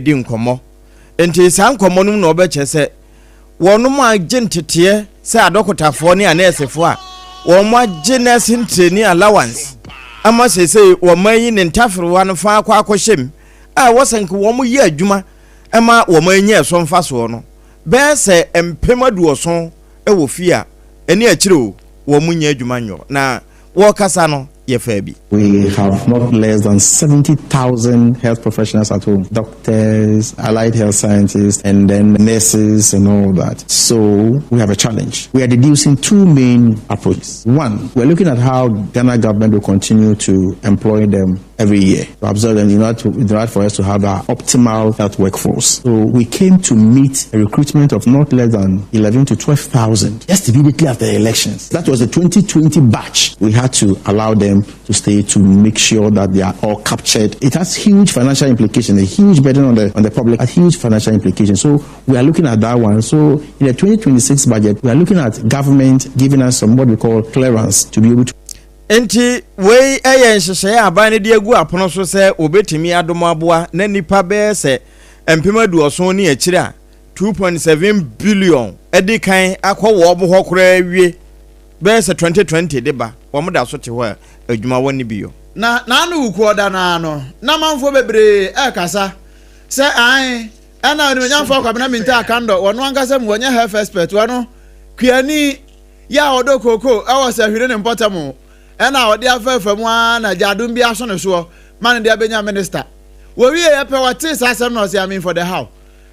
Di nkɔmmɔ. Enti saa nkɔmmɔ no mu na wɔbɛkyerɛ sɛ wɔnom agye nteteɛ sɛ adɔkotafoɔ ne anɛɛsefoɔ a wɔn agye nursing training allowance ama seesei wɔn ayi ne ntaferewa no fa akɔ akɔhyɛ mu a ɛwɔ sɛ nka wɔn yɛ adwuma ma wɔn anya ɛso mfasoɔ no bɛyɛ sɛ 70,000 wɔ fie a ɛne akyire o wɔn nyɛ adwuma nyɔ na wɔrekasa no yɛfaa bi. We have not less than 70,000 health professionals at home, doctors, allied health scientists, and then nurses and all that. So we have a challenge. We are deducing two main approaches. One, we're looking at how Ghana government will continue to employ them every year to absorb them in order, to, in order for us to have our optimal health workforce. So we came to meet a recruitment of not less than 11 to 12,000 just immediately after the elections. That was the 2020 batch. We had to allow them to stay to make sure that they are all captured. It has huge financial implications, a huge burden on the public, a huge financial implication. So we are looking at that one. So in the 2026 budget, we are looking at government giving us some what we call clearance to be able to Enti wei yɛ nhyehyɛe a aban no de agu apono so sɛ wɔbɛtumi adom aboa na nnipa bɛyɛ sɛ 70,000 ne akyire a 2.7 billion adi kan akɔ wɔn hɔ koraa awie bɛyɛ sɛ 2020 de ba wɔn da so te hɔ a adwuma wɔ ne bi yɔ. Na n'ano wukuo da no ara no, na amanfoɔ bebree rekasa sɛ ae, ɛna Onimuonyamfoɔ Kwabena Mintah Akandoh, wɔno ankasa mu wɔnyɛ health expert, wɔno kuani yɛ a ɔdɔ kookoo wɔ Sahwire ne mpɔtam ɛna ɔde afaafa mu ara na gya adom bi aso ne soɔ ma no de abɛnya minister. Wɔwieɛ pɛ wɔtee saa asɛm na ɔse I mean for the how.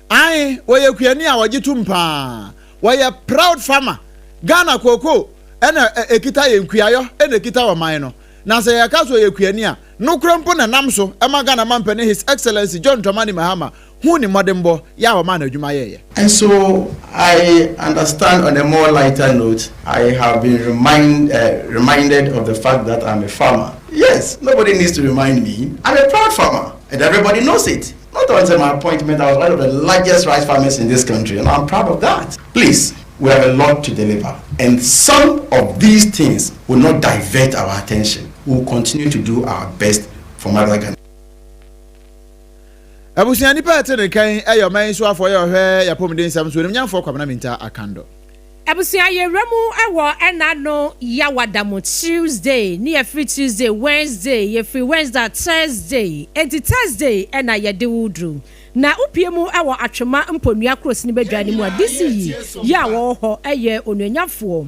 Ae, wɔyɛ kuani a wɔgye tom paa. Wɔyɛ proud farmer. Ghana kookoo ɛna ɛkita yɛn, kuayɔ ɛna ɛkita ɔman no. Na sɛ yɛka so ɔyɛ kuani a, nokorɛ mpo na nam so ɛma Ghana mampanin His Excellency John Dramani Mahama hu ne mmɔdenbɔ yɛ a ɔmaa no adwuma yɛeɛ. And so I understand on a more lighter note, I have been remind, reminded of the fact that I'm a farmer. Yes, nobody needs to remind me. I'm a proud farmer, and everybody knows it. Not until my appointment, I was one of the largest rice farmers in this country, and I'm proud of that. Please, we have a lot to deliver. And some of these things will not divert our attention. We will continue to do our best for Mother Ghana. Abusua nipa a ɛte ne kan yɛ ɔman yi so afɔ yɛ ɔhwɛ yɛ apɔmuden nsɛm so onimnyamfoɔ Kwabena Mintah Akandoh. Abusua yɛwura mu wɔ ɛna no Yawada mu Tuesday ne yɛfiri Tuesday Wednesday yɛfiri Wednesday Thursday enti Thursday ɛna yɛde wo duru na wopie mu wɔ Atwema Mponua Kurosini badwa no mu a DC yi yɛ a wɔwɔ hɔ ɛyɛ onuonyamfoɔ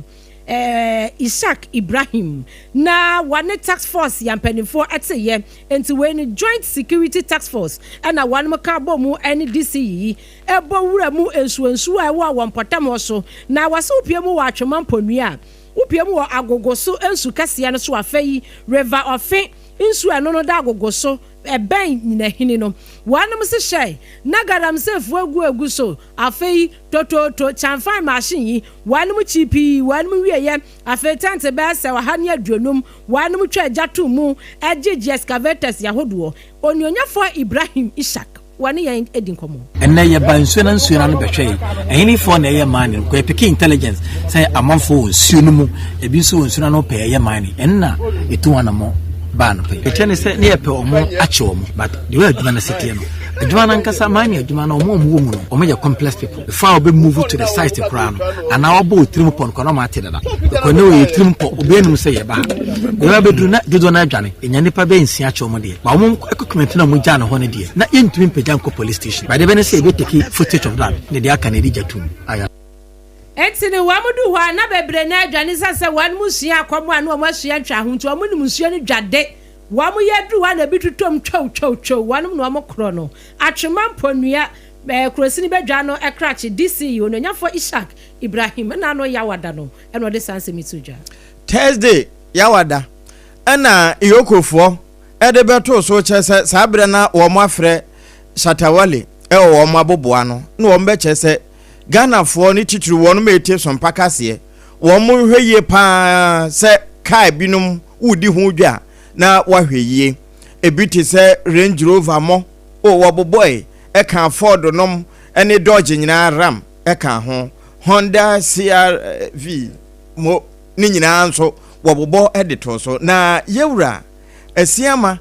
Ishak Ibrahim na wɔne task force yɛ mpanimfoɔ ɛteyɛ nti wei no Joint Security Task Force ɛna wɔn ka bɔ mu ɛne DC yi ɛbɔ wura mu nsuonsuo a ɛwɔ wɔn mpɔtam hɔ so na wɔsɛ wopie mu wɔ Atwema Mponua a wopie mu wɔ Agogo so nsu kɛseɛ no so afei River Ɔfe nsuo ɛno no da Agogo so ɛbɛn Nyinahini no wɔnom hyehyɛ na galamseyfoɔ egu egu so afei tototo kyamfan machine yi wɔnom kyi pii wɔnom wieyɛ afei tɛnte bɛyɛ sɛ 150 wɔnom twa agya to mu ɛgyegye excavators ahodoɔ. Onuonyafoɔ Ibrahim Ishak wɔne yɛn edi nkɔmɔ. Ɛnɛ yɛba nsuo na nsuo no ano bɛhwɛ yi ɛhenefoɔ na ɛyɛ mining kɔ yɛpick intelligence sɛ amanfoɔ wɔ nsuo no mu, ebi nso wɔ nsuo no ano pɛ ɛyɛ mining. Ɛno na ɛtu wɔn anamɔ baa no pɛ ɛkyɛ ne sɛ ne yɛpɛ ɔmo akye ɔmo, but deɛ wɔyɛ adwuma no siteɛ no, adwuma no ankasa mining adwuma no, ɔmo a ɔmo wɔ mu no, ɔmo yɛ complex people. Before a wɔbɛ move to the site koraa no anaa wɔbɔ otirim pɔ no kɔ na ɔmo ate dada ɛkɔ ne wɔyɛ tirim pɔ obi anim sɛ yɛba ha yɛba bɛduru na dodoɔ no adwane ɛnya nipa bɛyɛ 6 akyɛ ɔmo deɛ ba ɔmo equipment na ɔmo gya ne hɔ no deɛ na yɛntumi mpagya nkɔ police station ba deɛ bɛne sɛ yɛbɛtake footage of that ne deɛ aka na yɛde gya tum ayɛ. Eti ne wɔn du hɔ a na bebree na adwane sɛ wɔn mu sua akɔm a na wɔn asua ntwa ho nti wɔn nim nsuo no dwade wɔn yɛ duru hɔ a na ebi tutom twɛw twɛw twɛw wɔn na wɔn korɔ no. Atwema Mponua kurosini bɛdwa no ɛkrakye DC Onuonyafoɔ Ishak Ibrahim ɛna ano Yawada no ɛna ɔde saa nsɛm yi to dwa. Thursday Yawada ɛna EOCOfoɔ ɛde bɛtoo so kyerɛ sɛ saa berɛ na wɔn afrɛ Shatta Wale ɛwɔ wɔn aboboa no na wɔn bɛkyerɛ sɛ Ghanafoɔ ne titiri wɔn ma ete so mpa kaseɛ wɔn nhwɛ yie paa sɛ kaa binom wodi ho dwa na wahwɛ yie. Ebi te sɛ Range Rover mo o wɔbobɔe ɛka Ford nom ɛne Dodge nyinaa Ram ɛka ho, Honda CRV mo ne nyinaa nso wɔbobɔ ɛde to so. Na yɛwura Asiama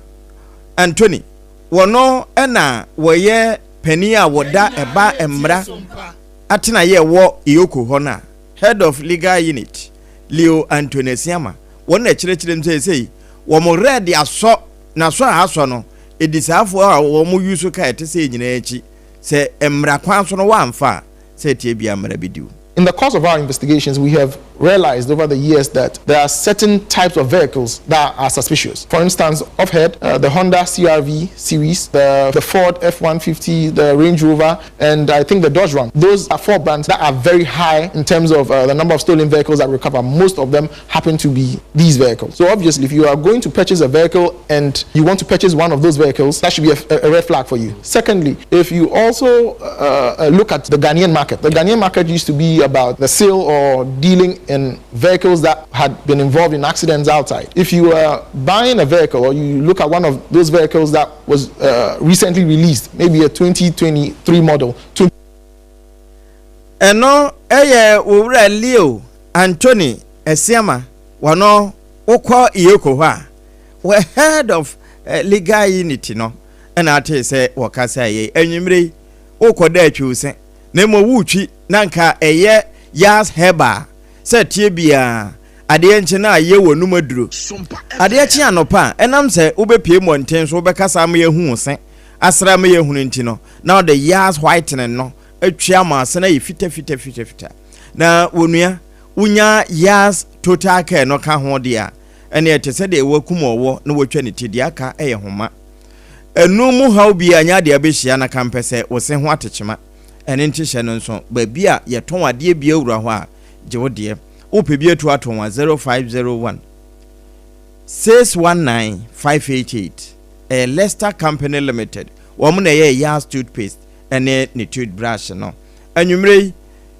Anthony wɔno ɛna wɔyɛ. panin a wɔda ɛba mmara atenaeɛ ɛwɔ EOCO hɔ no a, Head of Legal Unit, Leo Anthony Asiamah, wɔn na ɛkyerɛkyerɛ mu sɛ seesei wɔn werɛ de asɔ na sɔ a asɔ no, ɛdi saafoɔ a wɔn use kaa ɛte sɛ nyinaa akyi sɛ mmara kwan so no wɔamfa a, sɛ ɛteɛ biara mmara bɛdi wo. In the course of our investigations, we have realized over the years that there are certain types of vehicles that are suspicious. For instance, offhead, the Honda CRV series, the, the Ford F-150, the Range Rover, and I think the Dodge Ram. Those are four brands that are very high in terms of the number of stolen vehicles that recover. Most of them happen to be these vehicles. So obviously, if you are going to purchase a vehicle and you want to purchase one of those vehicles, that should be a, a red flag for you. Secondly, if you also look at the Ghanaian market, the Ghanaian market used to be about the sale or dealing in vehicles that had been involved in accidents outside. If you are buying a vehicle or you look at one of those vehicles that was recently released, maybe a 2023 model. Ɛno ɛyɛ Owura Leo Anthony Asiama. Wɔno wokɔ EOCO hɔ a, wɔ head of legal unit no ɛna ate sɛ wɔkasa yɛ anwummerɛ yi. Wokɔ da atwiw se na mmom wotwi na nka ɛyɛ Yas Herbal sɛ tie biara adeɛ nkye na ayɛ wɔ num aduro adeɛ kye anɔpa a, ɛnam sɛ wobɛpie mmɔnten so wobɛkasa ama yɛhu wo se asra ama yɛhunu nti no, na ɔde Yas Whitening no atwi ama ase no ayɛ fita fita fita fita. Na wɔnua wonya Yas Total Care no ka ho deɛ a, ɛne ɛte sɛ deɛ wakum ɔwɔ na watwa ne ti deɛ aka ɛyɛ homa. Ɛnu mu haw bi a nyɛ adeɛ abɛhyia na ka mpɛ sɛ wo se ho atekyema. Ɛne nkyehyɛ no nso, baabi a yɛtɔn adeɛ bi awura hɔ a, gye wo deɛ. Wopɛ bi atu atɔn a, 0501 619 588. Ɛyɛ Lester Company Limited, wɔn na ɛyɛ Yas toothpaste ɛne ne toothbrush no. Anwummerɛ yi,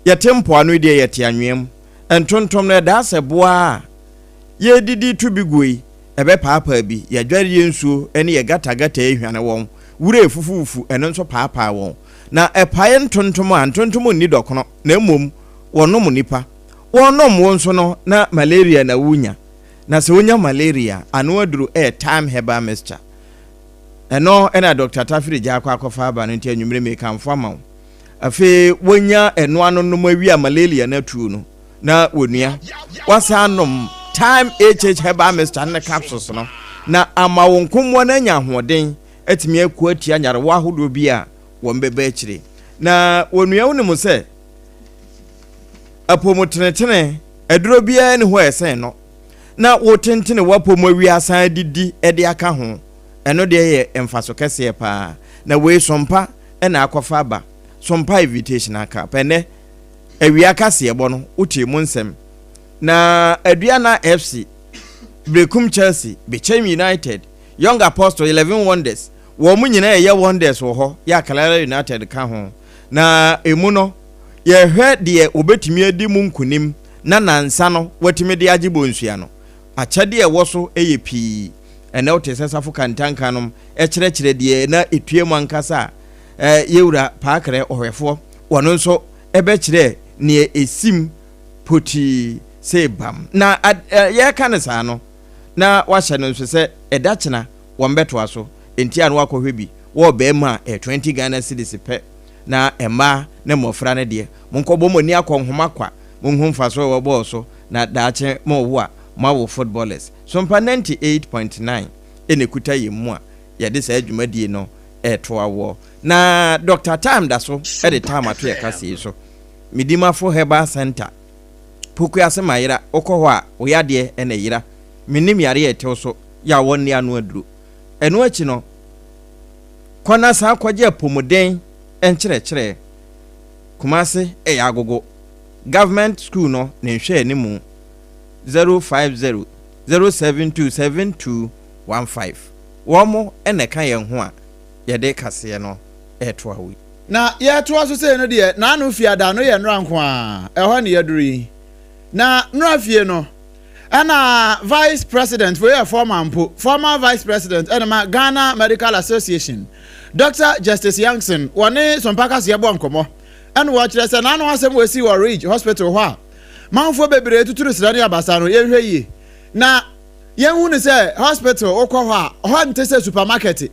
yɛte mpoano yi deɛ, yɛte anwea mu. Ntontom no ɛdaa sɛ boa a yɛdidi to bi guo yi, ɛbɛpaapaa bi. Yɛadware yɛ nsuo ne yɛ gatagata ehwane wɔn wura efufuufu, ɛno nso paapaa wɔn. Na ɛpae ntontom a, ntontom nni dɔkono na mmom wɔnom nipa. Wɔnom wo nso no na malaria na wonya. Na sɛ wonya malaria, ano aduro ɛyɛ Thyme Herbal Mixture. Ɛno ɛna Dr. Tafiri gya akɔ akɔfa aba no nti anwummere mekamfo ama wo. Afei wonya ɛno ano nom awie a, malaria no atuo no na wɔnua. Wasan nom Thyme HH Herbal Mixture ne capsules no na ama wo nkommoa no anya ahoɔden atumi ako atia nyarewa ahodoɔ bi a wɔn bɛba akyire. Na wɔnua, wo nim sɛ apɔmutenetene aduro biara ni hɔ a ɛsɛn no na wotentene w'apɔmu awie asan didi de aka ho. Ɛno deɛ yɛ mfaso kɛseɛ paa. Na wei Sompa ɛna akɔfa aba, Sompa Invitational Cup. Ɛnɛ awia kaseɛbɔ no wotie mu nsɛm na Aduana FC, Berekum Chelsea, Bechem United, Young Apostle, 11 Wonders, wɔn mo nyinaa ɛyɛ wonders wɔ hɔ yɛ Akalala United ka ho. Na emu no yɛhwɛ deɛ wɔbɛtumi adi mu nkonim na nansa no wɔatumi de agye bonsua no. Akyɛdeɛ ɛwɔ so yɛ pii. Ɛnɛ wote sɛ Safo Kantanka nom ɛkyerɛkyerɛ deɛ na ɛtua mu ankasa a, yɛwura Paakrɛ ɔhwɛfoɔ wɔno nso ɛbɛkyerɛ neɛ ɛsim potii sɛ bam. Na yɛreka no saa no na wahyɛ no nso sɛ ɛda kyena wɔn bɛtoa so. Enti a na wakɔhwɛ bi wɔ bɛrima a ɛyɛ 20 Ghana cedis pɛ. Na mmaa ne mmɔfra no deɛ, monkɔbɔ mo ani akɔ nhoma kwa, monhu mfasoɔ a ɛwɔ bɔɔl so, na daakye mowo a, moawo footballers. Sompa 98.9 na ɛkuta yɛn mu a yɛde saa dwumadie no retoa woɔ. Na Doctor Time da so de time ato yɛn kaseɛ yi so. Medimafo Herbal Center, Pokuase Mayera, wokɔ hɔ a, wo yadeɛ na ɛyera. Mennim yareɛ a ɛtew so yɛ a wɔnni ano aduro. Ɛno akyi no, kɔ na san kɔgye apɔmuden nkyerɛkyerɛ. Kumase ɛyɛ Agogo Government School no ne nhwɛanimu, 050 072 7215. Wɔn na ɛka yɛn ho a yɛde kaseɛ no retoa wo yi. Na yɛtoa so sei no deɛ, n'ano fiada no yɛ nnora nko ara, ɛhɔ ne yɛaduru yi. Na nnora fie no, ɛna Vice President, wei yɛ former mpo, former Vice President ɛna ma Ghana Medical Association, Dr. Justice Yankson, wɔne Sompa Kaseɛ bɔ nkɔmmɔ, ɛna wɔkyerɛ sɛ n'ano asɛm wɔsi wɔ Ridge Hospital hɔ a, manfoɔ bebree tuturu srɛ ne abasa no, yɛnhwɛ yie. Na yɛnhu no sɛ hospital wokɔ hɔ a, hɔ nte sɛ supermarket.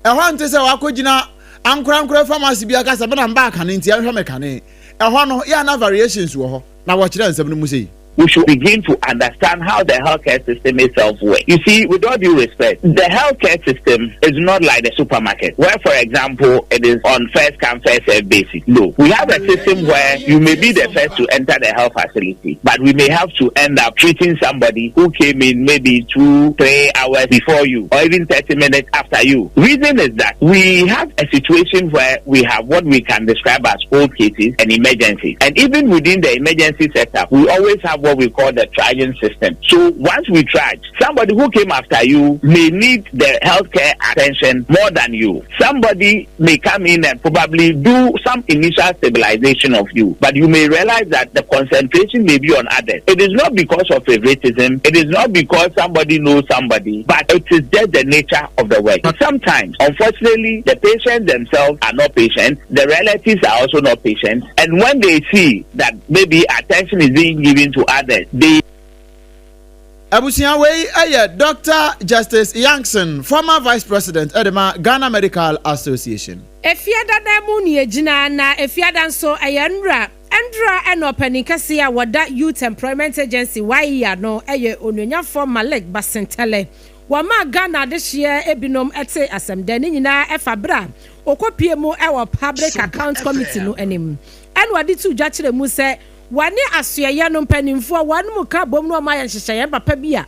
Ɛhɔ nte sɛ wakɔgyina Ankorankorɛ pharmacy bi aka sɛ me na mbaa kane nti ɛnhwɛ me kane. Ɛhɔ no, yɛ a na variations wɔ hɔ, na wɔkyerɛ nsɛm no mu sei. We should begin to understand how the healthcare system itself works. You see, with all due respect, the healthcare system is not like the supermarket, where, for example, it is on first come, first serve basis. No. We have a system where you may be the first to enter the health facility, but we may have to end up treating somebody who came in maybe two, three hours before you, or even 30 minutes after you. Reason is that we have a situation where we have what we can describe as old cases and emergencies. And even within the emergency setup, we always have what we call the triaging system. So once we triage, somebody who came after you may need the healthcare attention more than you. Somebody may come in and probably do some initial stabilization of you, but you may realize that the concentration may be on others. It is not because of favoritism, it is not because somebody knows somebody, but it is just the nature of the work. Sometimes, unfortunately, the patients themselves are not patient, the relatives are also not patient, and when they see that maybe attention is being given to others, they Abusua wei yɛ Doctor Justice Yankson, former Vice President de ma Ghana Medical Association. Efiada dan mu na yɛgyina, na Efiada nso ɛyɛ nnora. Ndora na ɔpanin kɛseɛ a wɔda Youth Employment Agency, YEA, ano yɛ Onuonyafoɔ Malik Basintale. Wɔmaa Ghana adehyeɛ binom tee asɛm dɛ. Ne nyinaa ɛfa berɛ a ɔkɔpue mu wɔ Public Account Committee no anim ɛna ɔde too dwa kyerɛ mu sɛ wɔne asoɛeɛ no mpanimfoɔ wɔn mu ka bom na wɔayɛ nhyehyɛeɛ papa bi a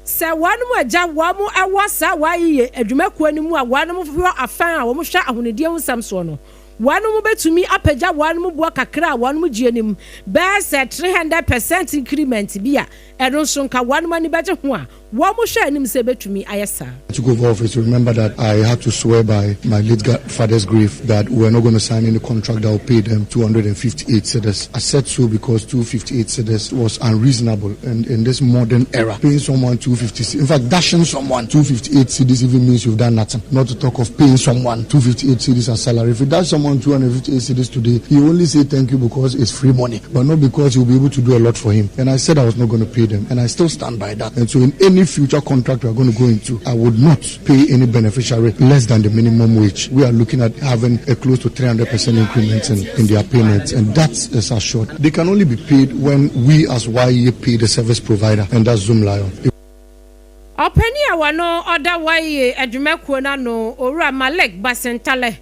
sɛ wɔn agya wɔn wɔ saa wɔayeyɛ adwumakuo no mu a wɔn wɔ afan a wɔhwɛ ahonidie ho nsɛm soɔ no wɔn bɛtumi apagya wɔn boɔ kakra a wɔn gyeɛ no mu bɛyɛ sɛ 300 percent increment bi a ɛno nso nka wɔn ani bɛgye ho a wɔhwɛ anim sɛ ɛbɛtumi ayɛ saa. I took over office, remember that I had to swear by my late father's grave that we were not going to sign any contract that will pay them 258 cedis. I said so because 258 cedis was unreasonable and in this modern era. Paying someone 256, in fact, dashing someone 258 cedis even means you've done nothing. Not to talk of paying someone 258 cedis as salary. If you dash someone 258 cedis today, he only say thank you because it's free money, but not because you'll be able to do a lot for him. And I said I was not going to pay them, and I still stand by that. And so in any future contract we are going to go into, I would not pay any beneficiary less than the minimum wage. We are looking at having a close to 300% increment in, in their payments, and that is assured. They can only be paid when we as YEA pay the service provider, and that's Zoomlion. Ɔpanin a wɔno ɔda YEA adwumakuo no ano, Owura Malik Basintale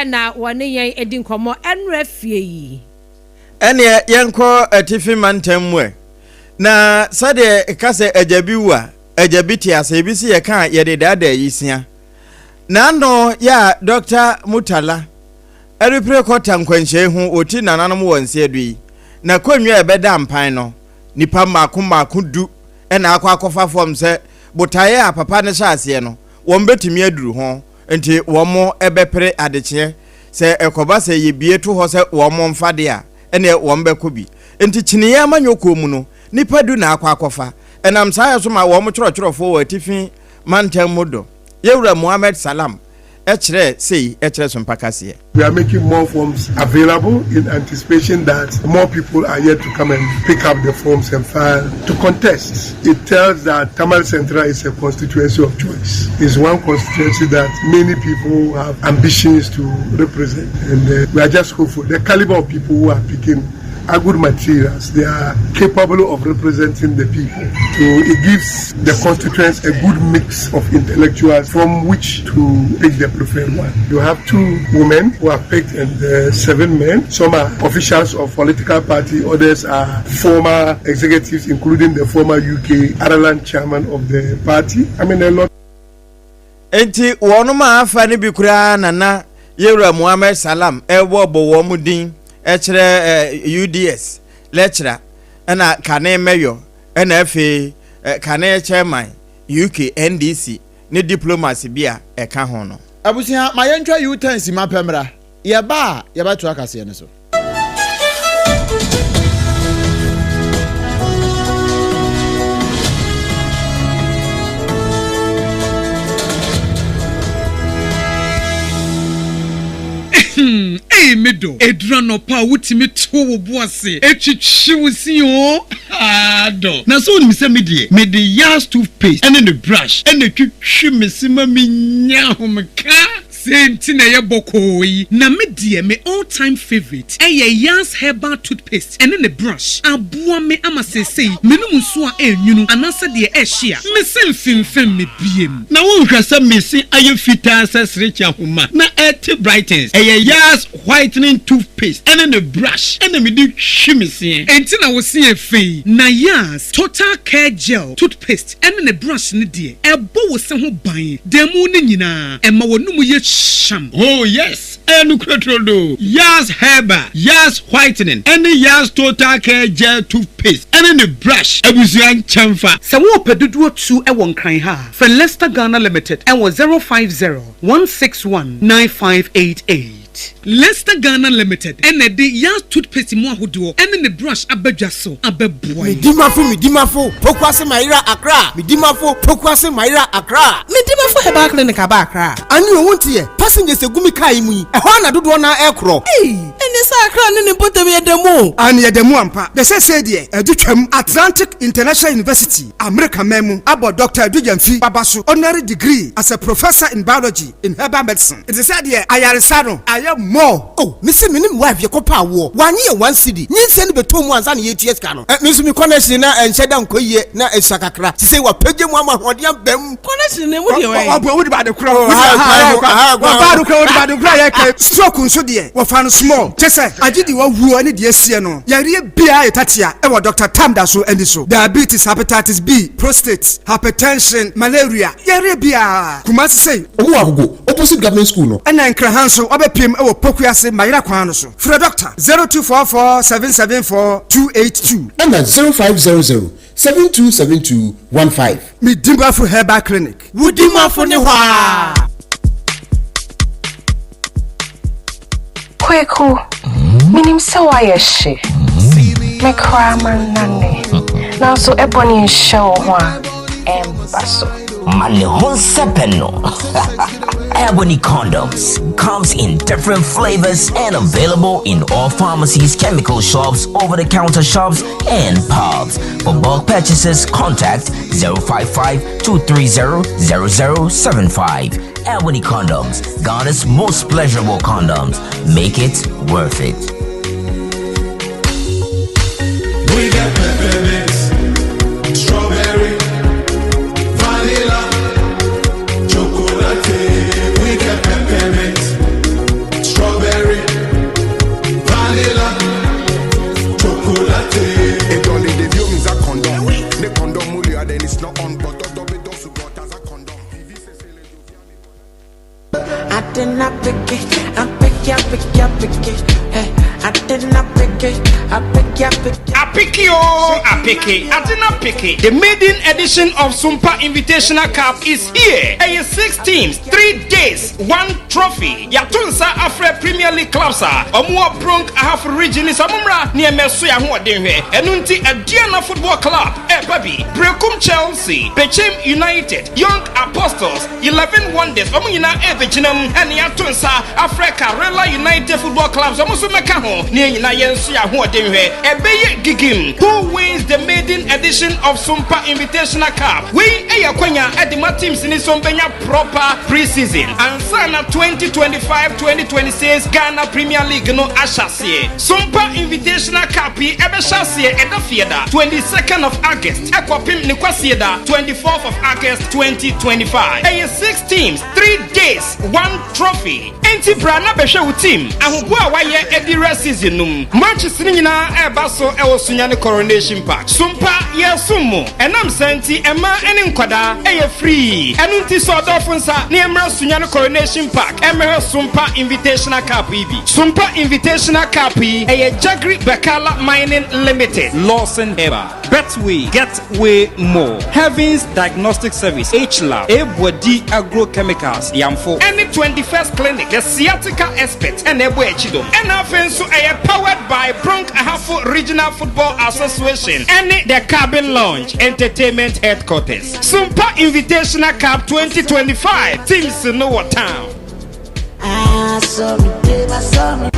na wɔne yɛn adi nkɔmmɔ ɛnora fie yi. Ɛnneɛ yɛnkɔ atifi mantam mu ɛ. Na sɛdeɛ ɛka sɛ agya bi wu a, agya bi te ase, ebi si yɛka a yɛde daadaa yi sia. N'ano yɛ a Dɔkta Murtala repere kɔta nkwanhyia ho ɔti nananom wɔ nseɛ do yi, na kɔnnwa a ɛbɛda mpan no, nnipa mmaako mmaako du na akɔ akɔfa fam sɛ botaeɛ a papa no hyɛ aseɛ no, wɔn bɛtumi aduru ho, nti wɔn bɛpere adekyeɛ. Sɛ ɛkɔba sɛ yɛbue to hɔ sɛ wɔn mfa deɛ a, ɛneɛ wɔn bɛkɔ bi. Nti kyiniiɛ amanyɔkuo mu no, nnipa du na akɔ akɔfa. Ɛnam saa yɛ so ma wɔn twerɛtwerɛfoɔ wɔ atifi mantam mu do, Yɛwura Mohammed Salam kyerɛɛ sei kyerɛ Sompa Kaseɛ. We are making more forms available in anticipation that more people are yet to come and pick up the forms and file to contest. It tells that Tamale Central is a constituency of choice. It's one constituency that many people have ambitions to represent, and uh, we are just hopeful. The caliber of people who are picking are good materials. They are capable of representing the people. So it gives the constituents a good mix of intellectuals from which to pick the preferred one. You have two women who are picked and uh, seven men. Some are officials of political party, others are former executives, including the former UK Ireland chairman of the party. I mean, a lot. Enti wɔnom a afa no bi koraa na na Yewura Mohammed Salam rebɔbɔ wɔn din kyerɛ UDS lecturer ɛna kane mayor ɛna afei kane chairman UK NDC ne diplomas bi a ɛka ho no. Abusua, ma yɛntwa U-turn simma pɛ mmra. Yɛba a, yɛbɛtoa kaseɛ no so. Hmm, ei me dɔ, ɛduru anɔpa a wotumi to wo bo ase twitwi wo se oo, haa dɔ. Na sɛ wonim sɛ me deɛ, mede Yas toothpaste ne ne brush na ɛtwitwi me se ma menya ahomeka. Sei nti na ɛyɛ bɔkɔɔ yi. Na me deɛ me all time favourite ɛyɛ Yaz herbal toothpaste ɛne ne brush. Aboa me ama seesei menom nsuo a ɛnwunu anaasɛ deɛ ɛhye a, me se mfemfem me biem. Na wonhwɛ sɛ me se ayɛ fitaa sɛ serekye ahoma na ɛte brightens. Ɛyɛ Yaz whitening toothpaste ɛne ne brush ɛna mede twi me seɛ. Enti na wo se yɛ fɛ yi. Na Yaz total care gel toothpaste ɛne ne brush no deɛ, ɛbɔ wo se ho ban da mu no nyinaa, ɛma w'anum yɛ hyeam. Oh yes, ɛyɛ nokorɛ turodoo. Yaz Herbal, Yaz Whitening ɛne Yaz Total Care Gel Toothpaste ɛne ne brush abusua nkyɛnfa. Sɛ worepɛ dodoɔ tu wɔ Nkran ha a, frɛ Lester Ghana Limited wɔ 050 161 9588. Lester Ghana Limited na ɛde Yaz toothpaste mu ahodoɔ ne ne brush aba dwa so abɛboa yɛn. Medimafo Medimafo Pokuase Mayera Accra Medimafo Pokuase Mayera Accra. Medimafo Herbal Clinic aba Accra. Ane o wonteɛ, passengers egu me car yi mu yi, ɛhɔ ara na dodoɔ no ara ɛrekorɔ. Ei! Ɛneɛ sɛ Accra ne ne mpɔtam yɛ da mu o. Aane yɛda mu ampa. Na seesei deɛ adu twam. Atlantic International University, Amerika man mu, abɔ Dɔkta Adu Gyamfi Baba so honorary degree as a Professor in Biology in Herbal Medicine. Nti sɛ deɛ ayaresa no ayɛ more. Oh me se me ne me wife yɛkɔ pɛ awoɔ wanye yɛn one cedi nyinsɛn no bɛtɔ mu ansa na yɛtua sika no eh me nso me connection na ɛnhyɛ da nkɔ yie na ɛsua kakra sesei wapagya mu ama ahoɔden aba mu. Connection no emu deɛ wɛn. Ɔbɔ wode bade korɔ wɔba do korɔ wode bade korɔ yɛ kɛ stroke nso deɛ wɔfa no small kyɛ sɛ agye deɛ wawuo ne deɛ asie no yareɛ biara yɛ tatea ɛwɔ Doctor Tam da so ani so diabetes hepatitis B prostate hypertension malaria yareɛ biara Kumasi sei. Ɔmo wɔ Agogo opposite government school no. Ɛna Nkraha nso wabɛpiem wɔ Pokuase Mayera kwan no so. Frɛ Dɔkta 0244 774 282. Ɛna 0500 7272 15. Me Dimafo Herbal Clinic. Wo Dimafo ne hɔ aa. Kweku, menim sɛ woayɛ hye. Me koraa mannane. Nanso ɛbɔne nhyɛ wo ho a, ɛmba so. Ma ne ho nsɛpɛ no. Ebony condoms comes in different flavors and available in all pharmacies, chemical shops, over-the-counter shops, and pubs. For bulk purchases, contact 055 230 0075. Ebony condoms, Ghana's most pleasurable condoms. Make it worth it. We got peppermint, strawberry, vanilla, chocolate. We got peppermint, strawberry, vanilla, chocolate. I did not pick it, I pick it, I pick it, I pick it. Hey, I did not pick it, I pick it, I pick it. Apeke oo apeke, ade no apeke. The maiden edition of Sumpa Invitational Cup is here. Ɛyɛ six teams, 3 days, one trophy. Yɛato nsa afrɛ Premier League clubs a wɔwɔ Brong Ahafo region no sɛ wɔmmra ne yɛmmɛso yɛn ahoɔden hwɛ. Ɛno nti Aduana Football Club ɛreba bi, Berekum Chelsea, Bechem United, Young Apostles, 11 Wonders, wɔn nyinaa ɛrebɛgyina mu. Ɛna yɛato nsa afrɛ Karela United Football Club sɛ wɔn nso mmɛka ho ne yɛn nyinaa yɛnso yɛn ahoɔden hwɛ. Ɛbɛyɛ gigim. Who wins the maiden edition of Sumpa Invitational Cup? Wei yɛ akwanya de ma teams no sɛ wɔbɛnya proper pre-season ansa na 2025-2026 Ghana Premier League no ahyɛ aseɛ. Sumpa Invitational Cup yi ɛbɛhyɛ aseɛ ɛda Fieda 22nd of August ɛkɔpem ne Kwasieda 24th of August 2025. Ɛyɛ six teams, 3 days, one trophy. Enti bra na bɛhwɛ wo team ahoboa a wayɛ adi rɛ season no mu. Matches no nyinaa ɛreba so ɛwɔ Sunyani Coronation Park. Sumpa yɛsom mo. Ɛnam saa nti mmaa ne nkwadaa ɛyɛ free. Ɛno nti sɔ ɔdɔfo nsa na yɛmmra Sunyani Coronation Park ɛmmɛhwɛ Sumpa Invitational Cup yi bi. Sumpa Invitational Cup yi ɛyɛ Jagri Bakala Mining Limited, Lawson Herbal, Betway, Get Way More, Heavens Diagnostic Service, H-Lab, Ebuadi Agrochemicals, Yamfo, ɛne 21st Clinic, The Sciatica Expert, ɛna ɛbɔ akyi dom. Ɛna afei nso ɛyɛ powered by Brong Ahafo Regional Football Association ɛne The Cabin Lounge Entertainment Headquarters. Sumpa Invitational Cup 2025 teams no wɔ town. I saw me, babe, I saw me.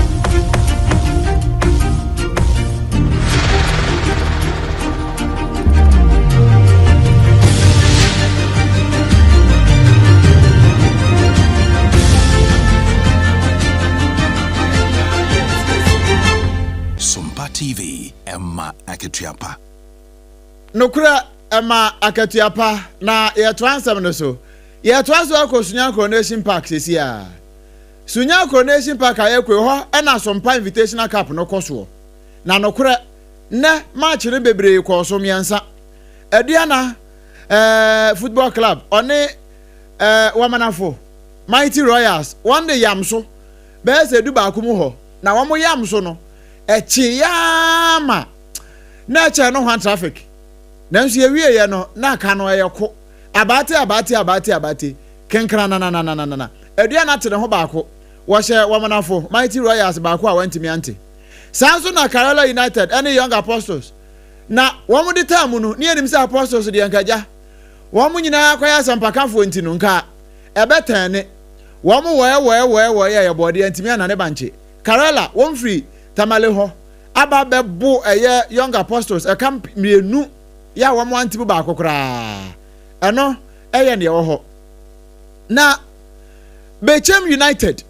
TV, ɛma akatua pa. Nokorɛ, ɛma akatua pa. Na yɛtoa nsɛm no so. Yɛtoa so akɔ Sunya Coronation Park seesei ara. Sunya Coronation Park a yɛkɔ yi, hɔ na Sompa Invitational Cup no kɔ soɔ. Na nokorɛ, nnɛ match no bebree kɔɔ so, mmiɛnsa. Aduana eh, Football Club, ɔne eh, Wamanafo, Mighty Royals, wɔn de yam so bɛyɛ sɛ dubaako mu hɔ. Na wɔn yam so no, ɛkyeeɛ ara ma na ɛkyɛn no hwan traffic. Nanso yɛwieeɛ no, na aka no ɛyɛ ko. Abaate, abaate, abaate, abaate, kenkranananananana. Aduana te ne ho baako. Wɔhyɛ Wamanafo, Mighty Royals baako a wɔantumi ante. Saa nso na Karela United ne Young Apostles. Na wɔn de taa mu no, ne yɛnim sɛ Apostles deɛ nka agya. Wɔn nyinaa akɔyɛ asɛmpakafoɔ nti no, nka ɛbɛtɛne. Wɔn wɔɛ wɔɛ wɔɛ wɔɛ a yɛbɔɔ deɛ antumi anane bankye. Karela, wɔn firi Tamale hɔ aba bɛbo ɛyɛ Young Apostles ɛka mmienu yɛ a wɔn ante mu baako koraa. Ɛno ɛyɛ neɛ ɛwɔ hɔ. Na Bechem United,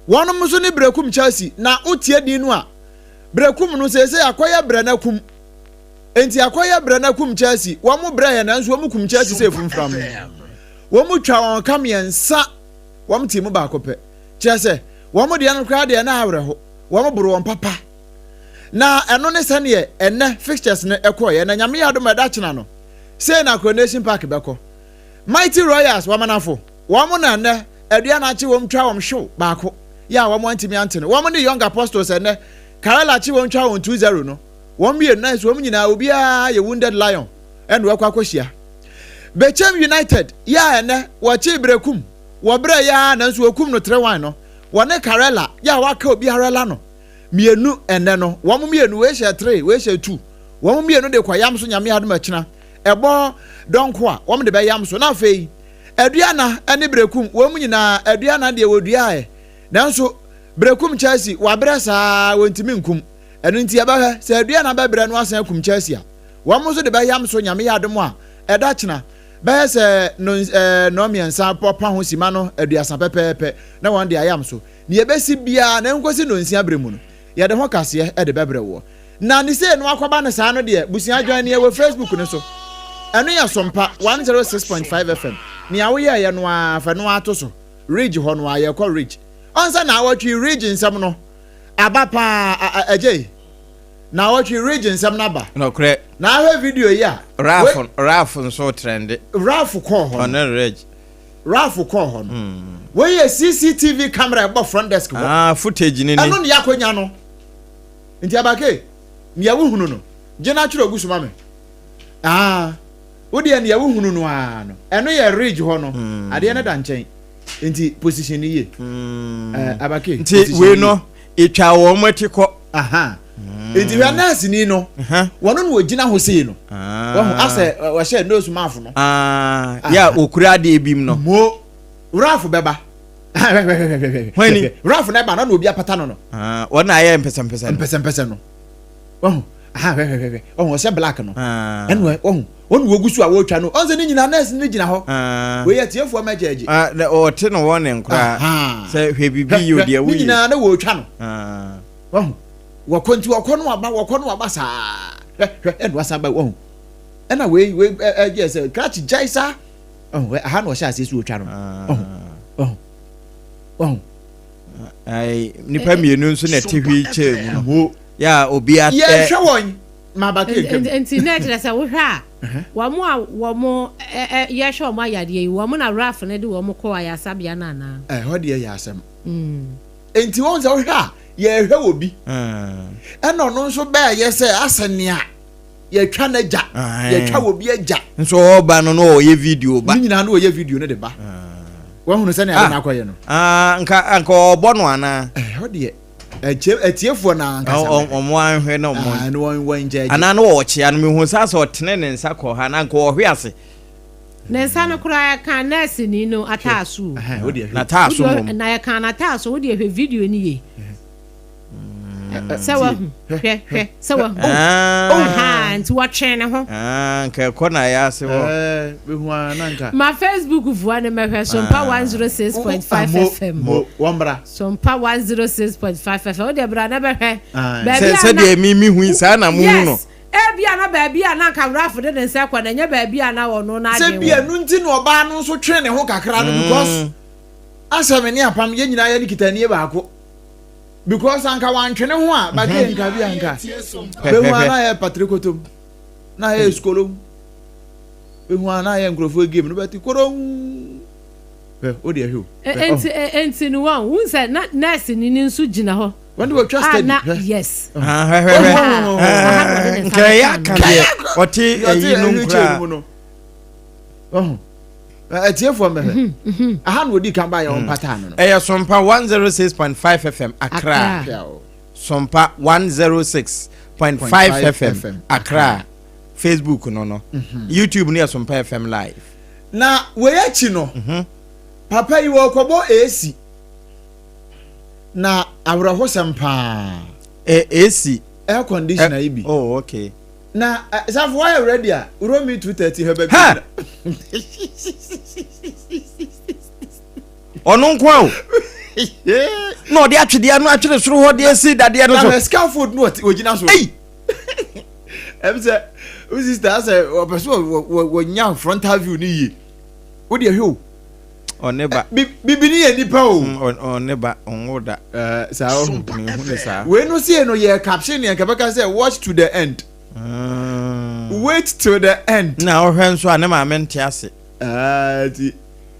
wɔnom nso ne Berekum Chelsea, na wotie din no a, Berekum no seesei akɔyɛ brɛ no akum. Enti akɔyɛ brɛ no akum Chelsea. Wɔn brɛ yɛ nanso wɔn kum Chelsea sɛ efumfram. Wɔn twa wɔn ka mmiɛnsa, wɔn te mu baako pɛ. Kyerɛ sɛ, wɔn deɛ no koraa deɛ na awerɛho. Wɔn boro wɔn papa. Na ɛno ne sɛdeɛ ɛnɛ fixtures no ɛkɔɔyɛ. Na Nyame yɛ adom a ɛda kyena no, sei na Coronation Park bɛkɔ. Mighty Royals, Wamanafo, wɔn na ɛnɛ aduan akye wɔn twa wɔn hyew baako yɛ a wɔn antumi ante no. Wɔn ne Young Apostles ɛnɛ Karela akye wɔn twa wɔn 2-0 no. Wɔn mmienu na nso wɔn nyinaa obiara yɛ wounded lion ɛna wɔakɔ akɔhyia. Bechem United yɛ a ɛnɛ wɔkye Berekum wɔ berɛ yɛ a nanso wɔkum no 3-1 no. Wɔne Karela yɛ a wɔaka obiara la no mmienu ɛnɛ no. Wɔn mmienu wei hyɛ 3 wei hyɛ 2. Wɔn mmienu de kɔ yam so Nyame adom akyina ɛbɔ dɔnko a wɔn de bɛyam so. Na afei Aduana ne Berekum, wɔn nyinaa, Aduana deɛ wɔduaɛ, nanso Berekum Chelsea, wɔabrɛ saa wɔntumi nkum. Ɛno nti yɛbɛhwɛ sɛ Aduana bɛbrɛ no asan akum Chelsea a, wɔn nso de bɛyam so Nyame yɛ adom a, ɛda kyena, bɛyɛ sɛ nnɔnmiɛnsa pa ho sima no aduasa pɛpɛɛpɛ na wɔn de ayam so. Nea ɛbɛsi biara na ɛnkɔsi nnɔnsia berɛ mu no, yɛde ho kaseɛ de bɛbrɛ woɔ. Na ne sei no akɔba no saa no deɛ busua join neɛ wɔ Facebook no so. Ɛno yɛ Sompa 106.5 FM. Nea woyɛɛyɛ no ara fa no ara to so. Ridge hɔ no ara yɛkɔ Ridge. Ɔnsɛ naawɔtwe Ridge nsɛm no aba paa agyei. Naawɔtwe Ridge nsɛm no aba. Nɔkorɛ. Na ahwɛ video yi a. Ralph Ralph nso trende. Ralph kɔɔ hɔ no. Ɔne Ridge. Ralph kɔɔ hɔ no. Wei yɛ CCTV camera ɛbɔ front desk hɔ. Ah footage no ni. Ɛno ne yɛakɔnya no. Nti Abake, nea wohunu no, gye na twerɛ gu so ma me. Ah, wo deɛ nea wohunu no ara no, ɛno yɛ ridge hɔ no, hmm. adeɛ no da nkyɛn. Nti position no yie. Hmm. Eh, Abake, nti wei no, etwa wɔn ati kɔ. Aha. Hmm. Nti hwɛ nurse ni no, wɔn no wɔgyina hɔ sei no. Ah. Wɔn asɛ wɔhyɛ nose mask no. Ah, yɛ okura adeɛ bi mu no. Mo, Ralph bɛba. Hwɛhwɛhwɛhwɛhwɛ. Ralph na ɛba na na obi apata no no. Ah, wɔn na ayɛ mpɛsɛmpɛsɛ no. Mpɛsɛmpɛsɛ no. Wɔho. Aha hwɛhwɛhwɛ. Wɔho ɔhyɛ black no. Ah. Ɛna wɔho. Wɔn wɔgu so a wɔretwa no. Ɔn sɛ ne nyinaa nurse no gyina hɔ. Ah. Wei atiefoɔ mɛgyɛgye. Ah, na ɔte no wɔn ne nkora. Sɛ hwɛ bibi yi o deɛ woyɛ. Ne nyinaa na wɔretwa no. Ah. Wɔho. Wɔkɔ nti wɔkɔ no aba wɔkɔ no aba saa. Hwɛ hwɛ ɛna wasan ba wɔho. Ɛna wei wei ɛgyɛ sɛ krakye gyae saa. Ɔho, aha na ɔhyɛ aseɛ sɛ ɔtwa no. Ɔho, ɔho, ɔho. Ayi, nipa mmienu nso na ɛte wheelchair mu no. Yɛ a obi atɛ. Yɛhwɛ wɔn ma ba kee ntwam. Nti na ɛkyerɛ sɛ wohwɛ a, wɔn a wɔn yɛhwɛ wɔn ayadeɛ yi, wɔn na RAF no de wɔn kɔ ayaresabea no anaa? Ɛhɔ deɛ yɛ asɛm. Nti wɔn sɛ wohwɛ a, yɛhwɛ wɔ bi. Ɛna ɔno nso bɛɛyɛ sɛ asɛ nea. yɛtwa n'agya yɛtwa wɔ bi agya. Nso ɔba no na ɔyɛ video ba. Ne nyinaa na ɔyɛ video no de ba. Wahunu sɛnea ade no akɔyɛ no. Nka nka ɔbɔ no anaa. Ɛhɔ deɛ atiefoɔ na ankasa. Ɔmo anhwɛ na ɔmo. Na wɔn wɔn nkyɛn. Anaa na ɔkyea no mehu sɛ asɛ ɔtene ne nsa kɔ ha na nka ɔhwe ase. Ne nsa no koraa ɛka nɛɛseni no ataaso o. N'ataaso mmom. Na ɛka n'ataaso wo deɛ hwɛ video no yie. Sɛ wahu hwɛ hwɛ sɛ wahu. Ahaa nti wɔtwɛn ne ho. Nka ɛkɔ na ayɛ ase hɔ. Bɛhu a na nka. Ma Facebook foɔ no mɛhwɛ Sompa 106.5 FM. Mo wɔn bra. Sompa 106.5 FM wo deɛ bra na bɛhwɛ. Baabi a na sɛdeɛ mi mi hu yi saa na mo hu no. Yes ebia na baabi a na nka Ralph de ne nsa kɔ no ɛnyɛ baabi a na ɔno n'adwene wɔ. Sɛ bia ɛno nti na ɔbaa no nso twee ne ho kakra no because asɛ me ne apam yɛn nyinaa yɛ ne kita nie baako. Because anka wantwe ne ho a bake nka bi anka behu a na yɛ patrikotom na yɛ skolom behu a na yɛ nkurɔfoɔ game no bɛte korom hwɛ o deɛ hwɛ o. Enti enti no wɔn n sɛ na nurse ni ni nso gyina hɔ. Wɔn de wɔtwa steady hwɛ. Yes. Hwɛ hwɛ hwɛ nka ɛyɛ aka deɛ ɔte ɛyi no nkura. Atiefoɔ mmɛhwɛ. Mhm, mhm. Aha na ɔdi kan baeɛ ɔmpataa no no. Ɛyɛ Sompa 106.5 FM Accra. Sompa 106.5 FM Accra. Facebook no no. Mhm. YouTube no yɛ Sompa FM Live. Na wei akyi no, papa yi wɔkɔbɔ AC. Na awerɛhosɛm paa. AC. Air conditioner yi bi. Oh, okay. Na safo wayɛ ready a romi 230 hɛ baabi gyina. Ɔno nko a o. Na ɔde atwedeɛ no atwere soro hɔ de asi dadeɛ no so. Na scaffold no ɔgyina so. Ei! Ɛm sɛ wo sister asɛ ɔpɛ so wɔnya frontal view no yie. Wo deɛ hwɛ o. Ɔne ba. Bibini yɛ nipa o. Ɔne ba ɔnwo da. Saa ɔho. Mehu ne saa. Wei no sie no yɛ caption yɛn kɛbɛka sɛ watch to the end. Mm. Wait till the end. Na ɔhwɛ nso a ne maame nte ase. Ti.